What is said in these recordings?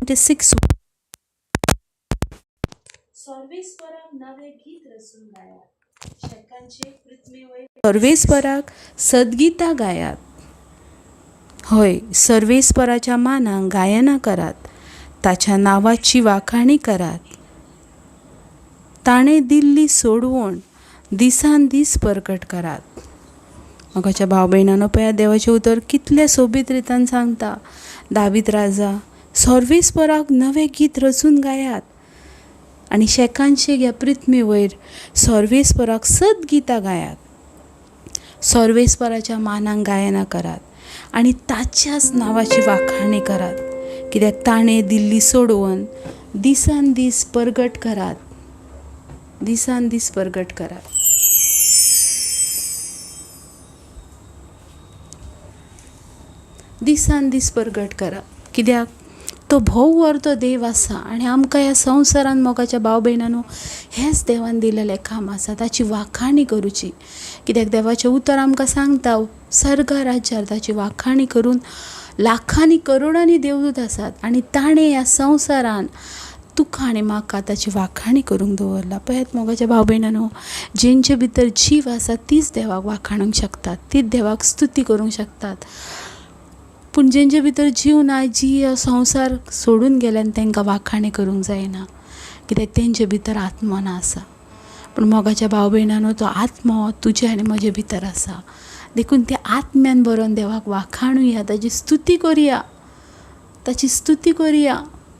26. सर्वेस्पराक नवें गीत रचून गायात, शेकांचे पृथ्वी सर्वेस्पराक सद्गितां गायात. हय, सर्वेस्पराच्या मानाक गायनां करात, ताच्या नांवाची वाखाणी करात. ताणें दिल्ली सोडवण दिसान दीस परगट करात. मोगाच्या भाव भयणांनो, पळयात देवाचें उतर कितलें सोबीत रितान सांगता. दावीद राजा सर्वेस्पराक नवें गीत रचून गायात आनी शेकान शेक ह्या पृथ्वी वयर सर्वेस्पराक सद्गितां गायात. सर्वेस्पराच्या मानाक गायनां करात आनी ताच्याच नांवाची वाखाणी करात, कित्याक ताणें दिल्ली सोडवण दिसान दीस परगट करात, दिसान दीस परगट करात. दिसान दीस परगट करात, कित्याक तो भोव वर्तो देव आसा आनी आमकां ह्या संवसारान मोगाच्या भाव भयणांनो हेंच देवान दिलेलें काम आसा, ताची वाखाणी करुची. कित्याक देवाचें उतर आमकां सांगता, सर्गा राज्यार ताची वाखाणी करून लाखांनी करोडांनी देवदूत आसात आनी ताणें ह्या संवसारान तुका आनी म्हाका ताची वाखाणी करूंक दवरला. पळयात मोगाच्या भाव भयणांनो, जेंचे भितर जीव आसा तीच देवाक वाखाणूंक शकतात, तीच देवाक स्तुती करूंक शकतात. पूण जेंचे भितर जीव ना, जी संवसार सोडून गेल्यान तांकां वाखाणी करूंक जायना, कित्याक तेंचे भितर आत्मो ना आसा. पूण मोगाच्या भाव भयणांनो, तो आत्मो तुजे आनी म्हजे भितर आसा, देखून त्या आत्म्यान बरोवन देवाक वाखाणुया, ताची स्तुती करुया, ताची स्तुती करुया,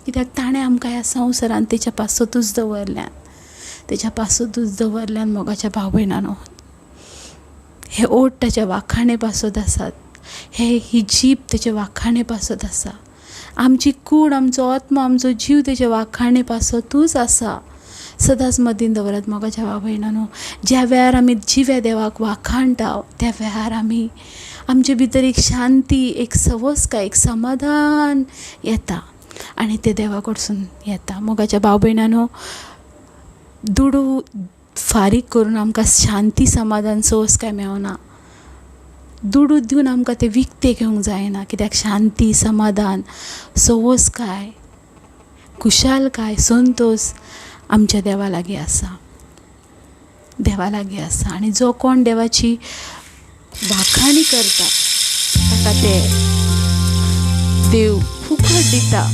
कित्याक ताणें आमकां ह्या संवसारान तेच्या पासतूच दवरल्यान, तेच्या पासतूच दवरल्यान. मोगाच्या भाव भयणांनो, हे ओठ ताच्या वाखाणे पासत आसात, हे ही जीब तेच्या वाखाणे पासत आसा, आमची कूड, आमचो आत्मो, आमचो जीव तेच्या वाखाणे पासतूच आसा. सदांच मदीन दवरात मोगाच्या भाव भयणांनो, ज्या वेळार आमी जिव्या देवाक वाखाणटा त्या वेळार आमी आमचे भितर एक शांती, एक सवसकाय, एक समाधान येता आनी तें देवा कडसून येता. मोगाच्या भाव भयणांनो, दुडू फारीक करून आमकां शांती, समाधान, सवसकाय मेवना. दुडू दिवन आमकां तें विकतें घेवंक जायना, कित्याक शांती, समाधान, सवसकाय, खुशालकाय, संतोश आमच्या देवा लागीं आसा, देवा लागीं आसा. आनी जो कोण देवाची वाखाणी करता ताका ते देव फुकट दिता.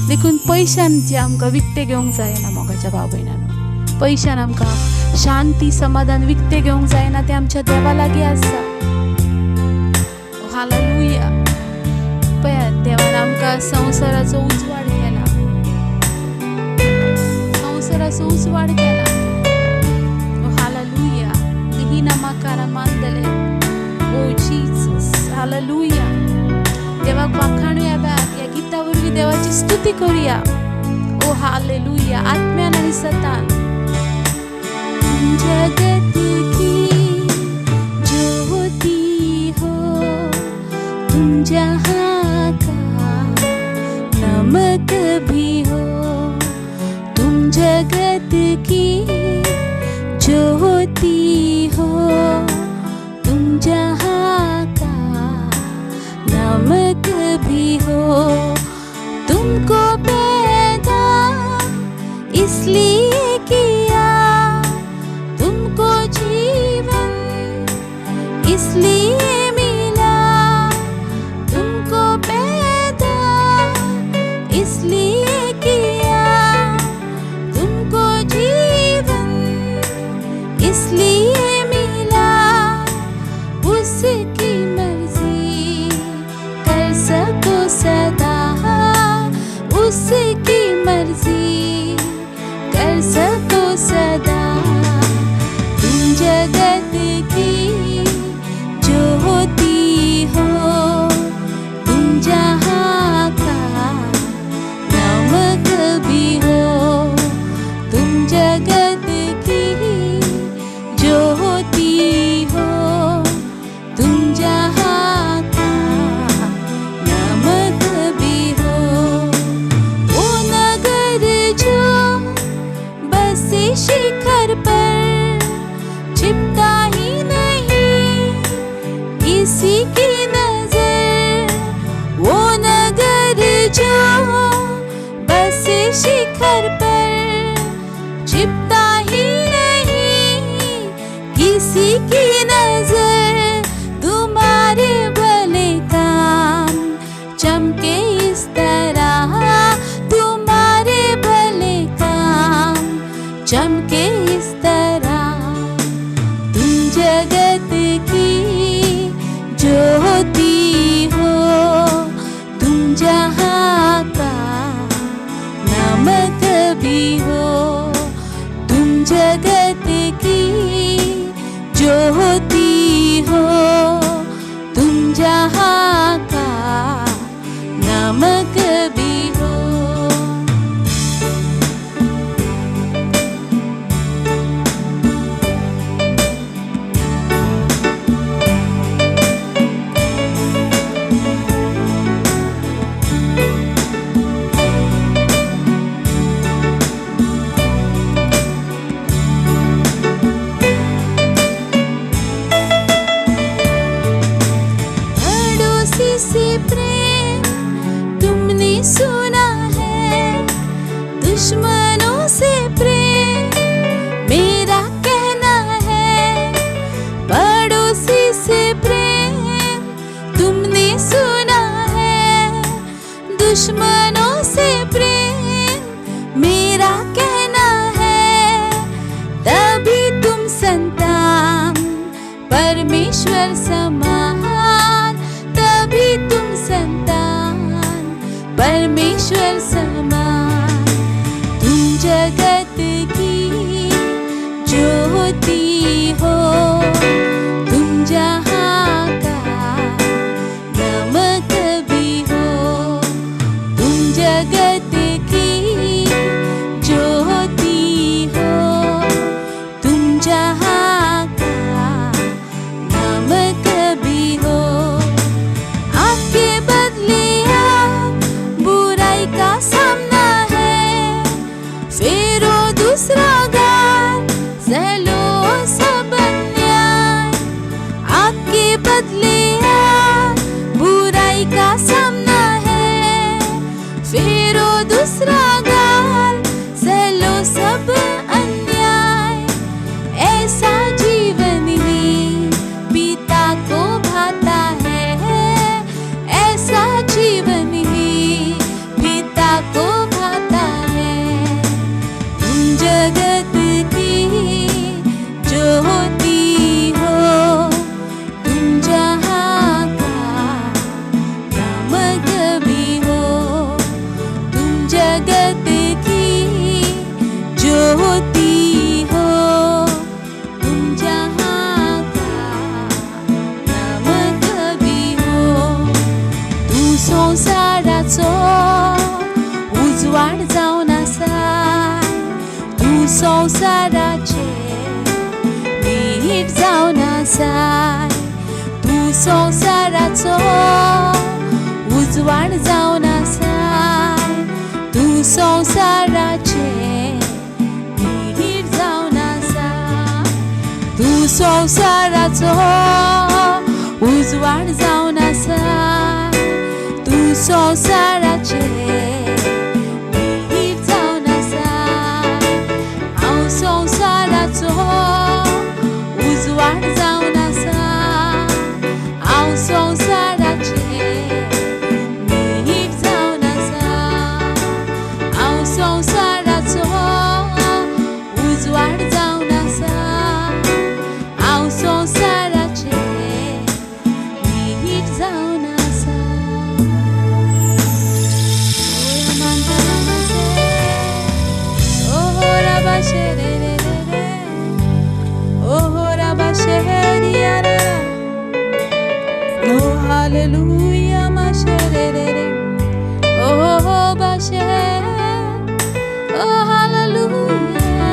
देखून पयशान जे आमकां विकतें घेवंक जायना मोगाच्या भाव भयणांनो, पयशान आमकां शांती, समाधान विकतें घेवंक जायना, तें आमच्या देवा लागीं आसा. हालेलुया. पळयात, देवान आमकां संवसाराचो उजवाड केला, संवसाराचो उजवाड केला. हालेलुया. लिहिना माकारा मानदले. ओ जीसस, हालेलुया. देवाक वाखाणुया, ह्या गीता वरवीं देवाची स्तुती करुया. ओ हालेलुया. आत्म्यान आनी सतान. जगत की ज्योति हो, तुम जहाँ का नमक भी हो, तुम जगत की ज्योति हो, तुम जहाँ का नमक भी हो, तुमको पैदा इसलिए किया, तुमको जीवन इसलिए मिला, तुमको पैदा इसलिए किया, तुमको जीवन इसलिए मिला, उसकी मर्जी कर सको सदा, उसकी मर्जी कर सको सदा, तुम जगत की ज्योति हो, तुम जहाँ का नमक भी हो, तुम जगत की संतान परमेश्वर समान, तभी तुम संतान परमेश्वर समान। तुम जगत की ज्योति हो, तुम जहाँ का नमक भी हो। तुम जगत की ज्योति हो, तुम जहाँ का नमक भी हो। आपके बदले आप बुराई का सामना है, फेरो दूसरा गार सहलो सब अन्याय। आपके बदले आप बुराई का सामना है, फेरो दूसरा गाल सहलो सब अन्याय। ऐसा जीवन ही पिता को भाता है, ऐसा जीवन ही पिता को भाता है। तुम जगत की ज्योति हो, तुम जहाँ का नमक भी हो। तुम जगत की ज्योति हो, तुम जहाँ का नमक भी हो। तूं संवसाराचो उजवाड जावन आसा, तूं संवसाराचें मीठ जावन आसा। तूं संवसाराचो उजवाड जावन आसा, तूं संवसाराचें मीठ जावन आसा। तूं संवसाराचो उजवाड जावन आसा, तूं संवसाराचें मीठ जावन आसा। हांव संवसाराचो उजवाड जावन आसा, हांव संवसाराचें मीठ जावन आसा। हांव संवसाराचो उजवाड जावन आसा, हांव संवसाराचें मीठ जावन आसा। Oh hallelujah, masherere. Oh bashe. Oh hallelujah.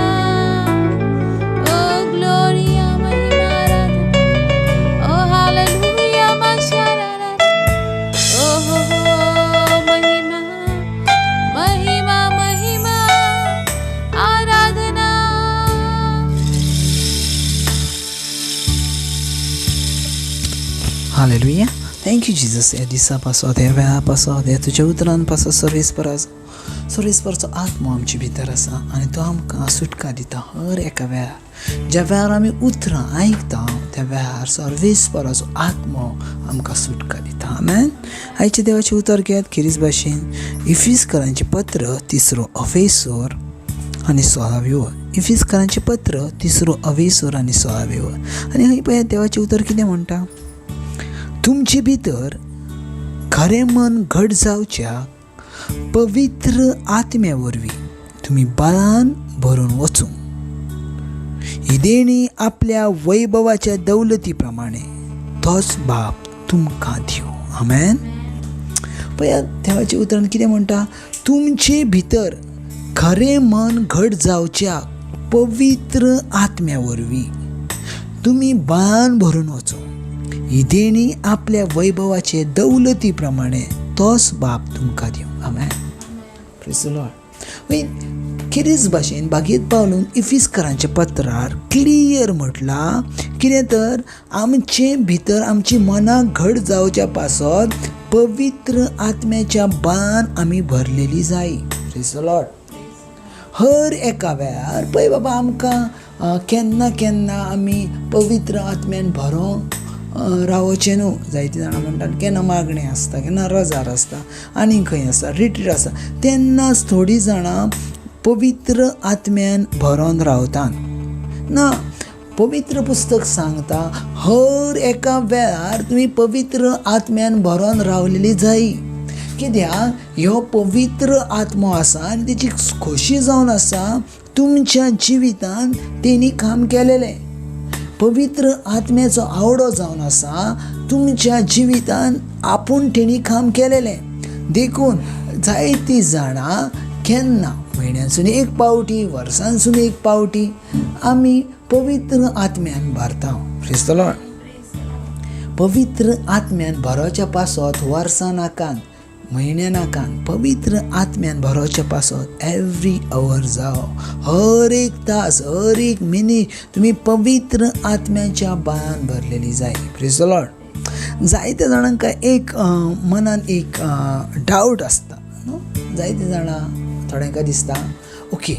Oh gloria mahima radha. Oh hallelujah, masharara. Oh mahima, mahima, mahima, Aradhana. Hallelujah. Thank you Jesus. ह्या दिसा पासत, ह्या वेळा पासत, ह्या तुज्या उतरान पासत सर्वेस्पराचो सर्वेस्पराचो आत्मो आमचे भितर आसा आनी तो आमकां सुटका दिता हर एका वेळार. ज्या वेळार आमी उतरां आयकता त्या वेळार सर्वेस्पराचो आत्मो आमकां सुटका दिता. आमेन. आयचें देवाचें उतर घेत खेरीज भाशेन इफिसकरांचें पत्र 3 अवेसोर आनी 16 वर. इफिसकरांचें पत्र 3 अवेसोर आनी 16 वर. आनी हय पळयात देवाचें उतर कितें म्हणटा. तुमचे भितर खरें मन घट जावच्या पवित्र आत्म्या वरवीं तुमी बळान भरून वचूं. ही देणी आपल्या वैभवाच्या दौलती प्रमाणे तोच बाप तुमकां दिवं. आमेन. पळयात देवाचें उतरान कितें म्हणटा. तुमचे भितर खरें मन घट जावच्या पवित्र आत्म्या वरवीं तुमी बळान भरून वचूं. ही देणी आपल्या वैभवाचे दौलती प्रमाणे तोच बाप तुमकां दिवं. आमेन. Praise the Lord. खेरीज भाशेन बागेत पावलून इफिसकरांच्या पत्रार क्लियर म्हटलां कितें तर आमचे भितर आमची मनां घट जावच्या पासत पवित्र आत्म्याच्या बळान आमी भरलेली जाय. Praise the Lord. हर एका वेळार पळय बाबा आमकां केन्ना केन्ना आमी पवित्र आत्म्यान भरोंक रावचें न्हू. जायतीं जाणां म्हणटात केन्ना मागणें आसता, केन्ना रजार आसता, आनी खंय आसता रिट्रीट आसता, तेन्नाच थोडीं जाणां पवित्र आत्म्यान भरोन रावतात ना. पवित्र पुस्तक सांगता हर एका वेळार तुमी पवित्र आत्म्यान भरोन रावलेली जाय. कित्याक ह्यो पवित्र आत्मो आसा आनी तेची खोशी जावन आसा तुमच्या जिवितान तेणी काम केलेलें. पवित्र आत्म्याचो आवडो जावन आसा तुमच्या जिवितान आपूण तेणी काम केलेलें. देखून जायतीं जाणां केन्ना म्हयन्यासून एक पावटी, वर्सांसून एक पावटी आमी पवित्र आत्म्यान भरता. Praise the Lord. पवित्र आत्म्यान भरोच्या पासत वर्सां नाकान, म्हयन्या नाकान, पवित्र आत्म्यान भरोच्या पासत एवरी our जावं, हर एक तास, हर एक मिनीट तुमी पवित्र आत्म्याच्या बळान भरलेली जाय. Praise the Lord. जायत्या जाणांक एक मनान एक डावट आसता न्हू. जायते जाणां थोड्यांक दिसता ओके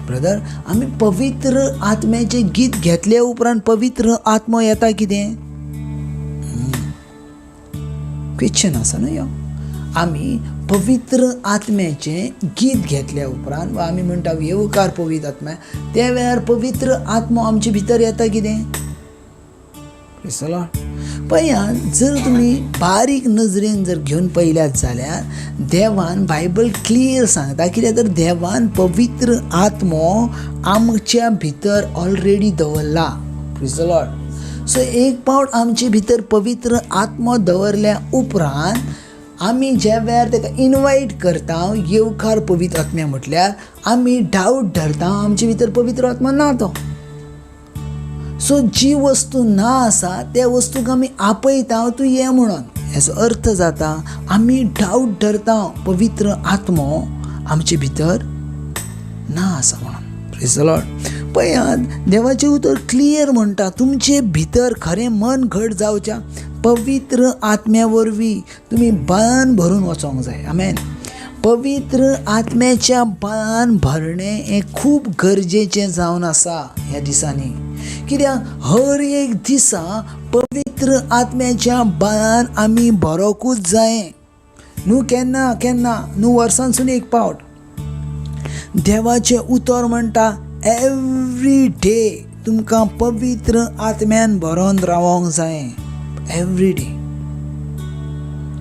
ब्रदर, आमी पवित्र आत्म्याचें गीत घेतले उपरांत पवित्र आत्मो येता कितें? क्वेश्चन आसा न्हू ह्यो. आमी पवित्र आत्म्याचें गीत घेतल्या उपरांत वा आमी म्हणटा येवकार पवित्र आत्म्या, त्या वेळार पवित्र आत्मो आमचे भितर येता कितें? पळया, जर तुमी बारीक नजरेन जर घेवन पळयल्यात जाल्यार देवान बायबल क्लियर सांगता कित्याक तर देवान पवित्र आत्मो आमच्या भितर ऑलरेडी दवरला. Praise the Lord. सो एक पावट आमचे भितर पवित्र आत्मो दवरल्या उपरांत आमी ज्या वेळार ताका इनवायट करता येवकार पवित्र आत्म्या म्हटल्यार आमी डावट धरता आमचे भितर पवित्र आत्मा ना तो. सो जी वस्तू ना आसा त्या वस्तूक आमी आपयता तूं ये म्हणून. हेचो अर्थ जाता आमी डावट धरता पवित्र आत्मो आमचे भितर ना आसा म्हणून. Praise the Lord. पळयात, देवाचें उतर क्लियर म्हणटा तुमचे भितर खरें मन घट जावच्या पवित्र आत्म्या वरवीं तुमी बळान भरून वचोंक जाय. आमेन. पवित्र आत्म्याच्या बळान भरणें हें खूब गरजेचें जावन आसा ह्या दिसांनी. कित्याक हर एक दिसा पवित्र आत्म्याच्या बळान आमी भरोकूच जाय न्हू. केन्ना केन्ना न्हू, वर्सांसून एक पावट. देवाचें उतर म्हणटा एवरी डे तुमकां पवित्र आत्म्यान भरोन रावोंक जाय. Every day.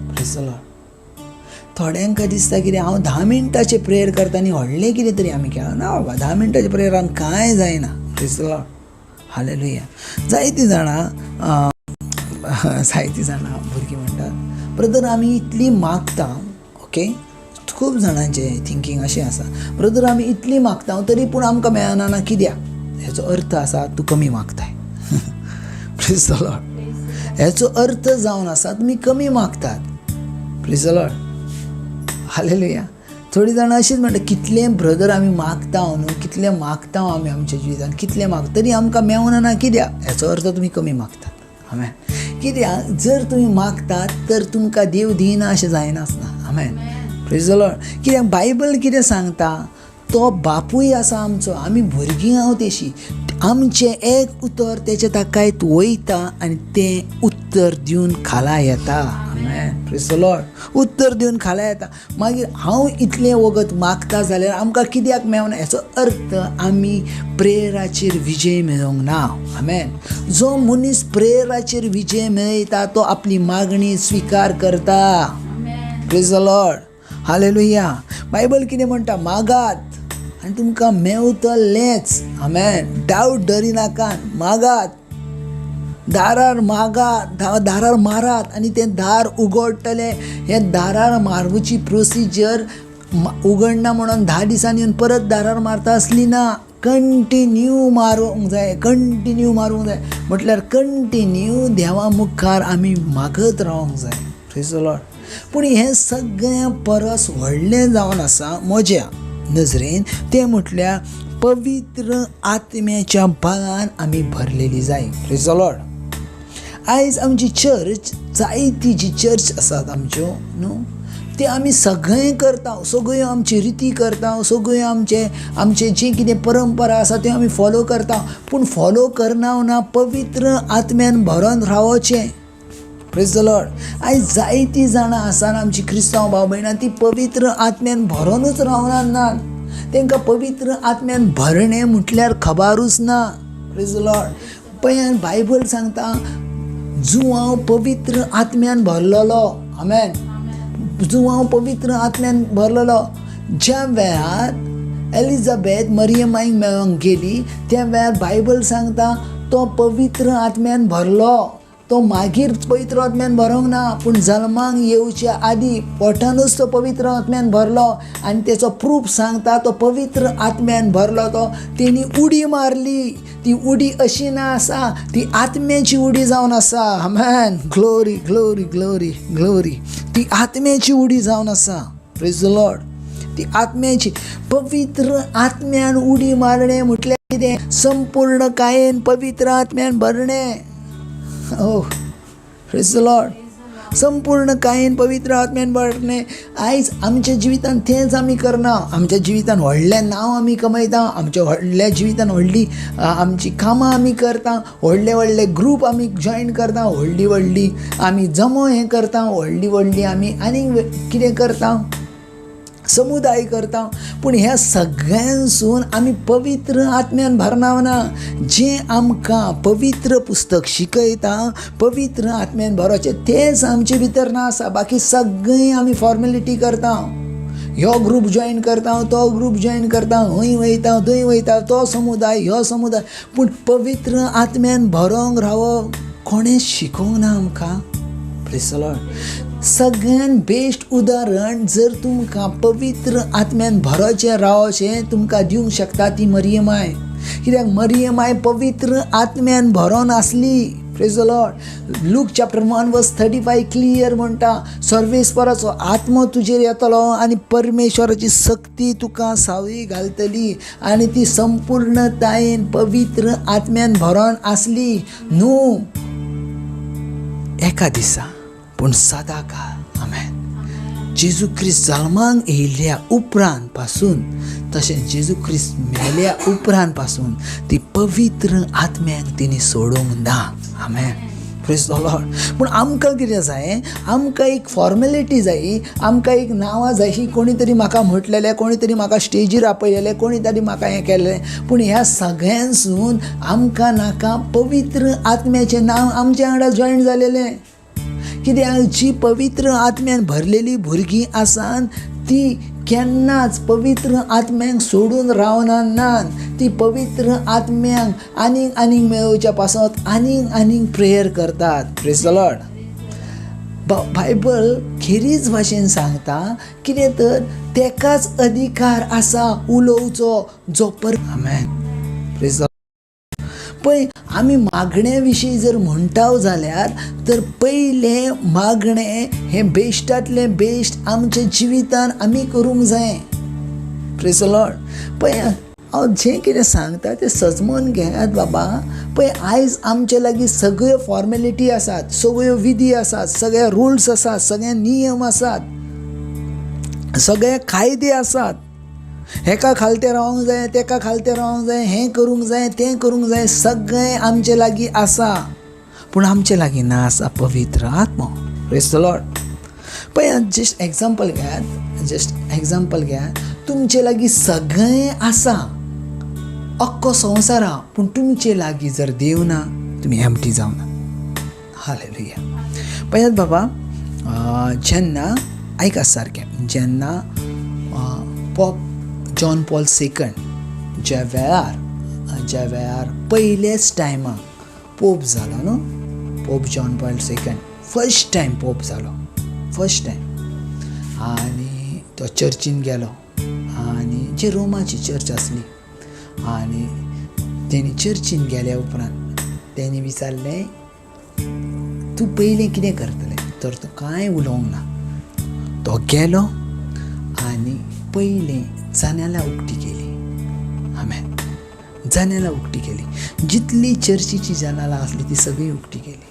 Praise the Lord. थोड्यांक दिसता कितें हांव 10 मिनटाचें प्रेयर करता आनी व्हडलें कितें तरी आमी केलां. ना बाबा, 10 मिनटाच्या प्रेयरान कांय जायना. Praise the Lord. हालेलुया. जायतीं जाणां जायतीं जाणां भुरगीं म्हणटात ब्रदर आमी इतली मागता. ओके, खूब जाणांचें थिंकींग अशें आसा, ब्रदर आमी इतली मागता तरी पूण आमकां मेळना ना कित्याक? हेचो अर्थ आसा तूं कमी मागताय. Praise the Lord. हेचो अर्थ जावन आसा तुमी कमी मागतात. Praise the Lord. हालेलुया. थोडीं जाणां अशीच म्हणटा कितलें ब्रदर आमी मागता न्हू, कितलें मागता आमी आमच्या जिवितान, कितलें मागता तरी आमकां मेवना ना कित्याक? हेचो अर्थ तुमी कमी मागतात. आमेन. कित्याक जर तुमी मागतात तर तुमकां देव दिना अशें जायनासना. आमेन. Praise the Lord. कित्याक बायबल कितें सांगता, तो बापूय आसा आमचो, आमी भुरगीं हांव तेशी, आमचें एक उतर तेच्या ताकायत वयता आनी तें उत्तर दिवन खाला येता. आमेन. Praise the Lord. उत्तर दिवन खाला येता. मागीर हांव इतलें वगत मागता जाल्यार आमकां कित्याक मेवना? हेचो अर्थ आमी प्रेयराचेर विजय मेळोवंक ना. आमेन. जो मनीस प्रेयराचेर विजय मेळयता तो आपली मागणी स्विकार करता. Praise the Lord. Hallelujah. Bible कितें म्हणटा, मागात आनी तुमकां मेवतलेंच. आमेन. डावट धरिनाका, मागात, दारार मागात, दारार मारात आनी तें दार उगडटलें. हें दारार मारवची प्रोसिजर उगडना म्हणून 10 दिसांनी येवन परत दारार मारता आसली ना. कंटिन्यू मारूंक जाय, कंटिन्यू मारूंक जाय. म्हटल्यार कंटिन्यू देवा मुखार आमी मागत रावंक जाय. Praise the Lord. पूण हें सगळ्यां परस व्हडलें जावन आसा म्हज्या नजरेन, तें म्हटल्यार पवित्र आत्म्याच्या बळान आमी भरलेली जाय. Praise the Lord. आयज आमची चर्च, जायती जी चर्च आसात आमच्यो न्हू, ते आमी सगळें करता, सगळ्यो आमची रिती करता, सगळ्यो आमचे आमचे जी कितें परंपरा आसा त्यो आमी फॉलो करता. पूण फॉलो करना ना पवित्र आत्म्यान भरोन रावचें. Praise the Lord. आयज जायतीं जाणां आसा आमची क्रिस्तांव भाव भयणां, ती पवित्र आत्म्यान भरोनूच रावना ना. तांकां पवित्र आत्म्यान भरणें म्हटल्यार खबरूच ना. Praise the Lord. पळयान बायबल सांगता जुवांव पवित्र आत्म्यान भरलेलो. आमेन. जुवांव पवित्र आत्म्यान भरलेलो. ज्या वेळार एलिझाबेथ मरियमाईक मेळोंक गेली त्या वेळार बायबल सांगता तो पवित्र आत्म्यान भरलो. तो मागीर पवित्र आत्म्यान भरोंक ना, पूण जल्माक येवच्या आदी पोटानूच तो पवित्र आत्म्यान भरलो. आनी तेचो प्रूफ सांगता तो पवित्र आत्म्यान भरलो. तो तेणी उडी मारली, ती उडी अशी ना आसा, ती आत्म्याची उडी जावन आसा. आमेन. Glory glory glory glory. ती आत्म्याची उडी जावन आसा. Praise the Lord. ती आत्म्याची पवित्र आत्म्यान उडी मारणे म्हटल्यार कितें? संपूर्ण कायेन पवित्र आत्म्यान भरणे. Oh, praise the Lord. संपूर्ण कायेन पवित्र आत्म्यान भरणे. आयज आमच्या जिवितान तेंच आमी करना. आमच्या जिवितान व्हडलें नांव आमी कमयता, आमच्या व्हडल्या जिवितान व्हडली आमची कामां आमी करता, व्हडले व्हडले ग्रूप आमी जॉयन करता, व्हडली व्हडली आमी जमो हें करता, व्हडली व्हडली आमी आनीक कितें करता, समुदाय करता. पूण ह्या सगळ्यांसून आमी पवित्र आत्म्यान भरना. जें आमकां पवित्र पुस्तक शिकयता पवित्र आत्म्यान भरोचें तेंच आमचे भितर ना आसा. बाकी सगळीं आमी फॉर्मेलिटी करता. ह्यो ग्रूप जॉयन करता, तो ग्रूप जॉयन करता, हंय वयता थंय वयता, तो समुदाय ह्यो समुदाय. पूण पवित्र आत्म्यान भरोंक रावप कोणें शिकोवंक ना आमकां. Praise the Lord. सगळ्यान बेस्ट उदाहरण जर तुमकां पवित्र आत्म्यान भरोचें रावचें तुमकां दिवंक शकता ती मरियमाय. कित्याक मरियमाय पवित्र आत्म्यान भरोन आसली. Praise the Lord. Luke chapter 1:35 clear म्हणटा सर्वेस्पराचो आत्मो तुजेर येतलो आनी परमेश्वराची सक्ती तुका सावळी घालतली. आनी ती संपूर्णतायेन पवित्र आत्म्यान भरोन आसली. न्हू एका दिसा पूण सदां काळ. आमेन. जेजू क्रिस्त जल्माक येयल्या उपरांत पासून तशें जेजू क्रिस्त मेल्या उपरांत पासून ती पवित्र आत्म्याक तिणी सोडूंक ना. आमेन. Praise the Lord. पूण आमकां कितें जाय? आमकां एक फॉर्मेलिटी जाय, आमकां एक नांवां जाय, कोणी तरी म्हाका म्हटलेलें, कोणी तरी म्हाका स्टेजीर आपयलेलें, कोणी तरी म्हाका हें केलें. पूण ह्या सगळ्यांसून आमकां नाका पवित्र आत्म्याचें नांव आमच्या वांगडा जॉयन जालेलें. कित्याक जी पवित्र आत्म्यान भरलेली भुरगीं आसात ती केन्नाच पवित्र आत्म्यांक सोडून रावना नात. ती पवित्र आत्म्यांक आनीक आनीक मेळोवच्या पासत आनीक आनीक प्रेयर करतात. Praise the Lord. Bible खेरीज भाशेन सांगता कितें तर तेकाच अधिकार आसा उलोवचो जो पर. आमेन. Praise the. पळय आमी मागण्या विशीं जर म्हणटा जाल्यार तर पयलें मागणें हें बेश्टांतलें बेश्ट आमच्या जिवितान आमी करूंक जाय. Praise the Lord. पळय हांव जें कितें सांगता तें सजमोन घेयात बाबा. पळय आयज आमचे लागीं सगळ्यो फॉर्मेलिटी आसात, सगळ्यो विधी आसात, सगळे रुल्स आसात, सगळे नियम आसात, सगळे कायदे आसात. हेका खालते रावंक जाय, तेका खालते रावंक जाय, हें करूंक जाय, तें करूंक जाय, सगळें आमचे लागीं आसा. पूण आमचे लागीं ना आसा पवित्र आत्मो. Praise the Lord. पळय जस्ट एग्जाम्पल घेयात, जस्ट एग्जाम्पल घेयात. तुमचे लागीं सगळें आसा, अख्खो संवसार आहा, पूण तुमचे लागीं जर देव ना तुमी एमटी जावना. हालेलुया. पळयात बाबा, जेन्ना आयका सारकें, जेन्ना पॉप जॉन पॉल सेकंड ज्या वेळार पयलेच टायमाक पोप जालो न्हू, Pope John Paul second first time pope जालो, फर्स्ट टायम. आनी तो चर्चीन गेलो आनी जी रोमाची चर्च आसली आनी तेणी चर्चीन गेल्या उपरांत तेणी विचारलें तूं पयलें कितें करतलें? तर तो कांय उलोवंक ना. तो गेलो आनी पयलें जनेलां उक्ती केली. आमेन. जनेलां उक्ती केली. जितली चर्चीची जनेलां आसली ती सगळी उक्ती केली.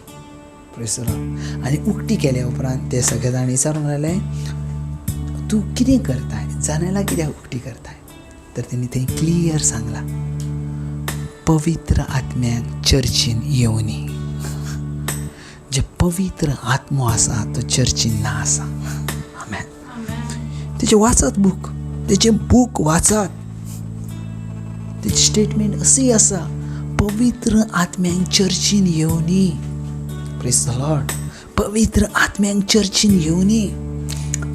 Praise the Lord. आनी उक्ती केल्या उपरांत ते सगळे जाण विचारूंक लागले तूं कितें करताय, जनेलां कित्याक उक्ती करताय? तर तेणी थंय क्लियर सांगलां पवित्र आत्म्याक चर्चीन येवनी. जे पवित्र आत्मो आसा तो चर्चीन ना आसा. आमेन. तेजें वाचात बूक, तेजें बूक वाचात. तेजें स्टेटमेंट अशी आसा पवित्र आत्म्यांक चर्चीन येवनी. प्रेज the Lord. पवित्र आत्म्यांक चर्चीन येवनी.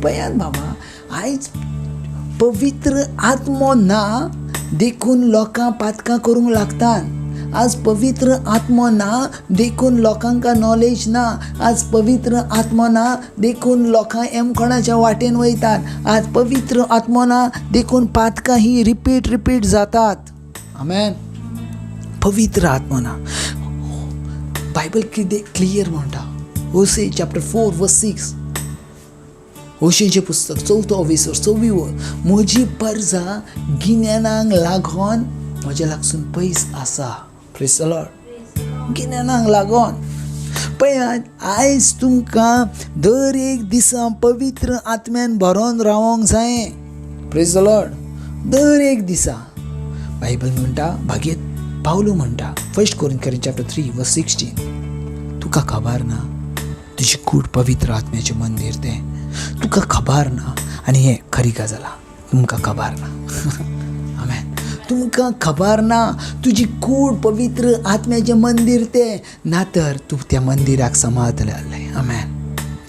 पळयात बाबा, आयज पवित्र आत्मो ना देखून लोकां पातकां करूंक लागतात. आज पवित्र आत्मो ना देखून लोकांक नॉलेज ना. आज पवित्र आत्मो ना देखून लोकां एमकोणाच्या वाटेन वयतात. आज पवित्र आत्मो ना देखून पातकां ही रिपीट रिपीट जातात. आमेन. पवित्र आत्मो ना. बायबल कितें क्लियर म्हणटा, होशे चॅप्टर 4 verse 6, होशेचें पुस्तक 4 वीस 24 वर, म्हजी परजा गिन्यानाक लागोन म्हज्या लागसून पयस आसा. Praise the Lord. गिन्यानाक लागोन. पळयात, आयज तुमकां दर एक दिसा पवित्र आत्म्यान भरोन रावोंक जाय. Praise the Lord. दर एक दिसा. बायबल म्हणटा, भागेत पावलू म्हणटा, 1 Corinthians chapter 3 verse 16, तुका खबर ना तुजी कूड पवित्र आत्म्याचें मंदीर तें, तुका खबर ना. आनी हें खरी गजाल, तुमकां खबर ना. आमेन. तुमकां खबर ना तुजी कूड पवित्र आत्म्याचें मंदीर तें, ना तर तूं त्या मंदिराक सांबाळतलें आसलें. आमेन.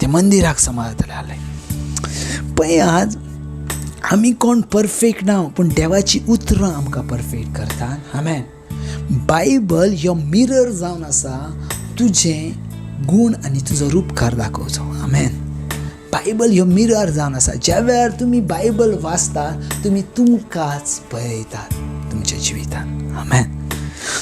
त्या मंदिराक सांबाळतलें आसलें. पळयात, आमी कोण परफेक्ट ना, पूण देवाची उतरां आमकां परफेक्ट करतात. आमेन. बायबल ह्यो मिरर जावन आसा तुजें गूण आनी तुजो रुपकार दाखोवचो. आमेन. बायबल ह्यो मिरर जावन आसा. ज्या वेळार तुमी बायबल वाचता तुमी तुमकांच पळयतात तुमच्या जिवितान. आमेन.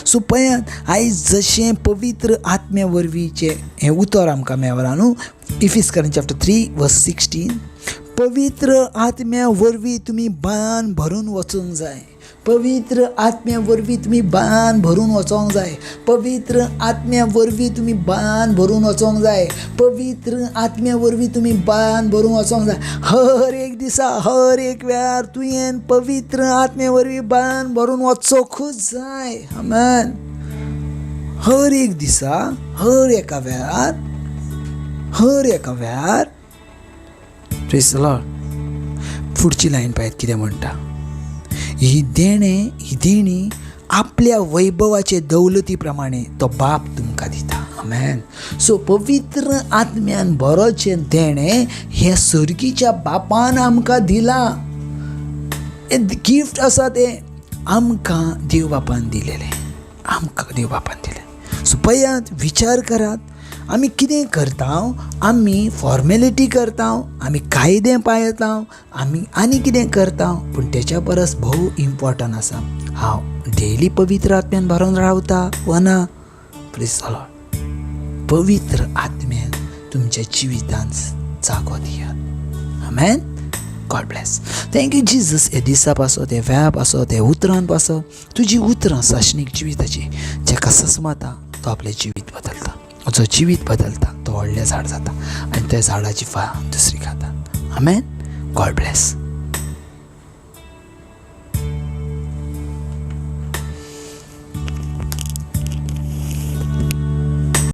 सो पळयात, आयज जशें पवित्र आत्म्या वरवींचें हें उतर आमकां मेळ्ळां न्हू, इफिस्करां चॅप्टर 3 verse 16, पवित्र आत्म्या वरवीं तुमी बान भरून वचूंक जाय. पवित्र आत्म्या वरवीं तुमी बान भरून वचोंक जाय. पवित्र आत्म्या वरवीं तुमी बान भरून वचोंक जाय. पवित्र आत्म्या वरवीं तुमी बान भरून वचोंक जाय. हर एक दिसा, हर एक वेळार तुवें पवित्र आत्म्या वरवीं बान भरून वचोंकूच जाय. आमेन. हर एक दिसा, हर एका वेळार, हर एका वेळार. Praise the Lord. फुडची लायन पळयात कितें म्हणटा, ही देणें, ही देणी आपल्या वैभवाचे दौलती प्रमाणे तो बाप तुमकां दिता. आमेन. सो पवित्र आत्म्यान बरोचें देणें हें सर्गीच्या बापान आमकां दिलां. हें गिफ्ट आसा तें आमकां देव बापान दिलेलें, आमकां देव बापान दिलें. सो पळयात, विचार करात, आमी कितें करता, आमी फॉर्मेलिटी करता, आमी कायदे पाळता, आमी आनी कितें करता, पूण तेच्या परस भोव इम्पॉर्टंट आसा हांव डेली पवित्र आत्म्यान भरून रावता वा ना. Praise the Lord. पवित्र आत्म्यान तुमच्या जिवितांत जागो दियात. आमेन. God bless. Thank you Jesus. हे दिसा पासत, हे वेळा पासत, हे उतरान पासत, तुजी उतरां साशनीक जिविताची, जेका सस्माता तो आपलें जिवीत बदलता, जो जिवीत बदलता तो व्हडलें झाड जाता आनी त्या झाडाची फळां दुसरी खाता. आमेन. God bless.